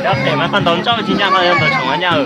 Cov pem mas koj ntaus ntsoj tsis ncaj, koj yuav ntaus tshauv ncaj.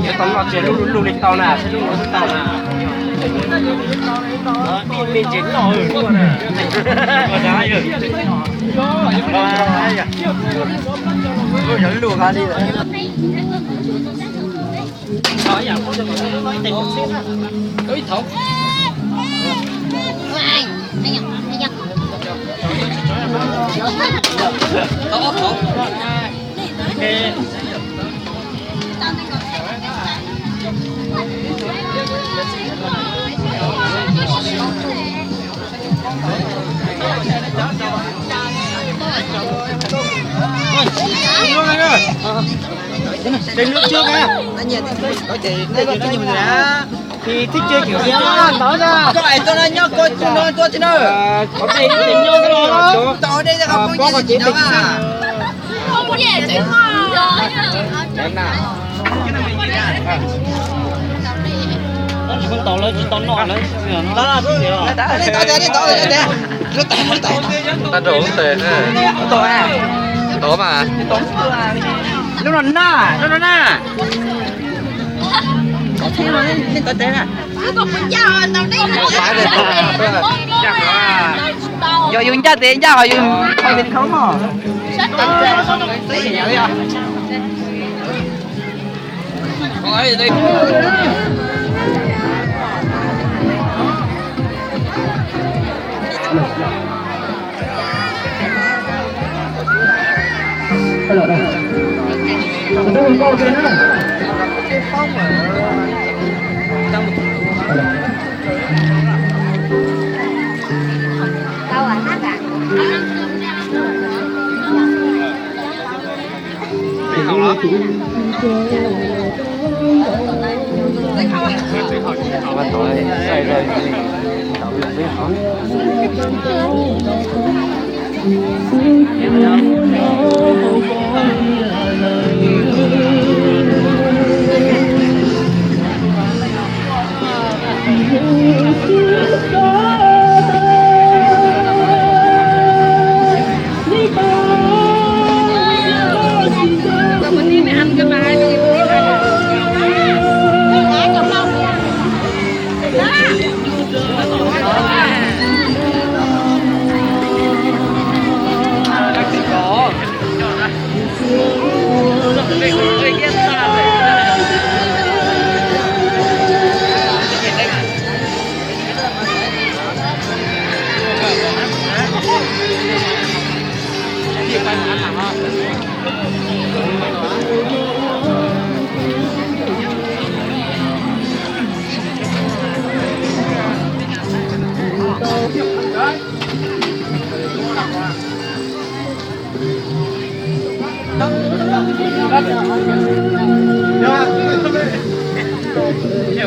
Yuav tau noj tsis lub lub li tau na, lub lub tau na. Ib me ntsis noj na. Yog lub ha li. Ces lub trước á. Thì thích chơi kiểu gì á, nói ra. Koj es tau na nyob koj tsis no tua tsis na. Có đây thì nyob cái đó. Tau đây là không có cái gì đó à. Không dễ chứ. Tau lawv tsis tau noj lawv. Tau mas, lub no na, lub no na. Yog yus ncaj tes ncaj, ho yus thau tes thau mog.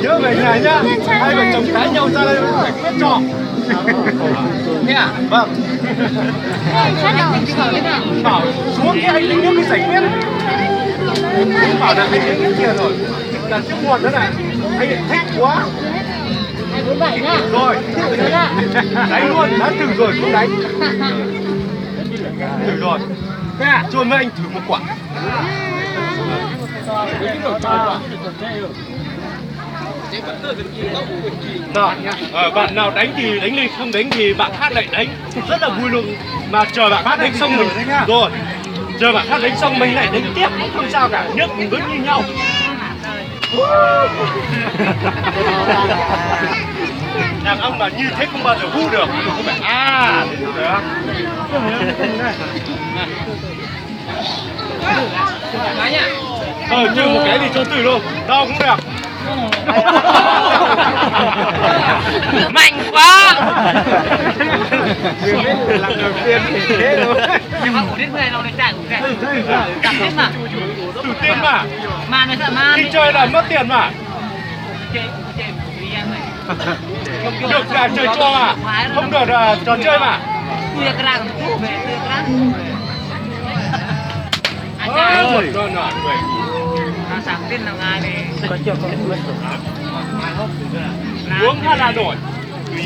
Nhớ về nhà nhá, hai vợ chồng cãi nhau ra đây giải quyết cho. Nghe à? Vâng. Bảo xuống kia anh Linh nước mới giải quyết. Bảo là anh Linh nước kia rồi. Là trước muộn nữa này. Anh Linh thách quá. Rồi. Đánh luôn, đã thử rồi không đánh. Thử rồi. Thế à, cho mấy anh thử một quả. Đó, ờ, bạn nào đánh thì đánh đi, không đánh thì bạn khác lại đánh. Rất là vui luôn. Mà chờ bạn khác đánh xong mình. Rồi. Chờ bạn khác đánh xong mình lại đánh tiếp cũng không sao cả. Nước mình vẫn như nhau. Đàn ông mà như thế không bao giờ hút được. Không phải. À, đấy. Ờ, trừ một cái đi cho tử luôn. Đau cũng được. Mạnh quá. Đừng biết làm đầu tiên thì thế thôi. Nhưng mà ổn đến mười đâu này, chạy ổn này. Cảm thấy mà. Tự tin mà. Mà nói thật mà. Đi chơi là mất tiền mà. Được là chơi trò à? Không được là trò chơi mà. Ôi, một đôi nọ. Uống Hà Nội. Quý.